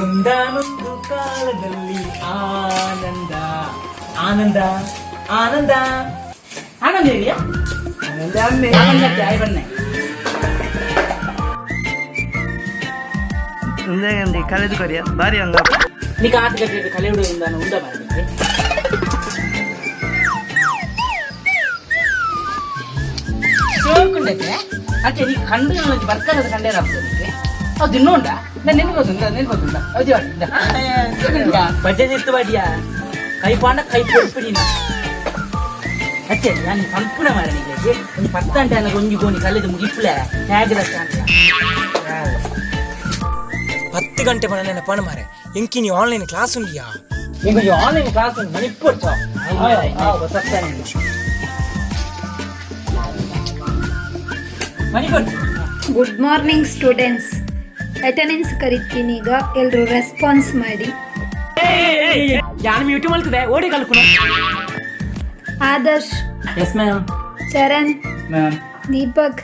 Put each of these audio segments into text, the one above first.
ಒಂದಾನೊಂದು ಕಾಲದಲ್ಲಿ ಆನಂದ ಆನಂದ ಆನಂದ ಆನಂದ ಇದೆಯಾ? ಆನಂದ ಆಯ್ ಬನ್ನೆ. ಉಂದೆ ಕಳೆದು ಕೊರಿಯ ಬಾರಿ ಅಂಗ. ನಿಕ ಆತ ಗಟ್ಟಿ ಕಲೆ ಉಂದಾನ ಉಂಡ ಮಾರಲಿಕ್ಕೆ. ಚೋಕುಂಡತೆ ಅಚ್ಚೆ ನೀ ಕಂಡು ಬರ್ಕದ ಕಂಡೇರ ಆಗ್ತದೆ. ಅದು ತಿನ್ನೋಂಡ ನಾನು ನಿನ್ಗೋದುಂಡ ನಿನ್ಗೋದುಂಡ ಅದು ಬಜ್ಜೆ ಇತ್ತು ಬಾಡಿಯ ಕೈ ಪಾಂಡ ಕೈ ಪೊಡ್ಪಿಡಿ. ಅಚ್ಚೆ ನಾನು ಪಂಪುನ ಮಾರ ನಿಗೆ ಒಂದು 10 ಗಂಟೆ ಅನ್ನ ಒಂಜಿ ಗೋಣಿ ಕಲೆದು ಮುಗಿಪ್ಲೆ ಹೇಗಿರ. 10 ಗಂಟೆ ಪಣ ನೆನಪಾಣ ಮಾರೆ, ಎಂಕಿ ನೀ ಆನ್ಲೈನ್ ಕ್ಲಾಸ್ ಉಂಡಿಯಾ? ನಿಮಗೆ ಆನ್ಲೈನ್ ಕ್ಲಾಸ್ ಉಂಟು Manipur. Manipur. Good morning students. Attendance ಕರಿತೀನಿ ಈಗ, ಎಲ್ಲರೂ ರೆಸ್ಪಾನ್ಸ್ ಮಾಡಿ. ಯಾನ್ ಮ್ಯೂಟ್ ಮಲ್ತದೆ ಓಡಿ ಕಲ್ಕುನು. Adarsh. Yes ma'am. Charan. Ma'am. Deepak,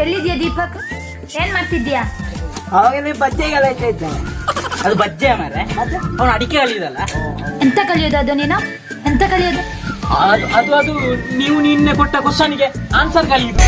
ಎಲ್ಲಿದ್ಯಾ ದೀಪಕ್? ಏನ್ ಮಾಡ್ತಿದ್ಯಾ? ಅವಾಗ ನೀವು ಬಜ್ಜೆಗಳ ಇದ್ದಾನೆ. ಅದು ಬಜ್ಜೆ ಮಾರೆ, ಅವನು ಅಡಿಕೆ ಕಲಿಯುದಲ್ಲ. ಎಂತ ಕಲಿಯೋದು ಅದು? ನೀನು ಎಂತ ಕಲಿಯೋದು? ಅದು ಅದು ಅದು ನೀವು ನಿನ್ನೆ ಕೊಟ್ಟ ಕ್ವಶನ್ಗೆ ಆನ್ಸರ್ ಕಲಿಯುದು.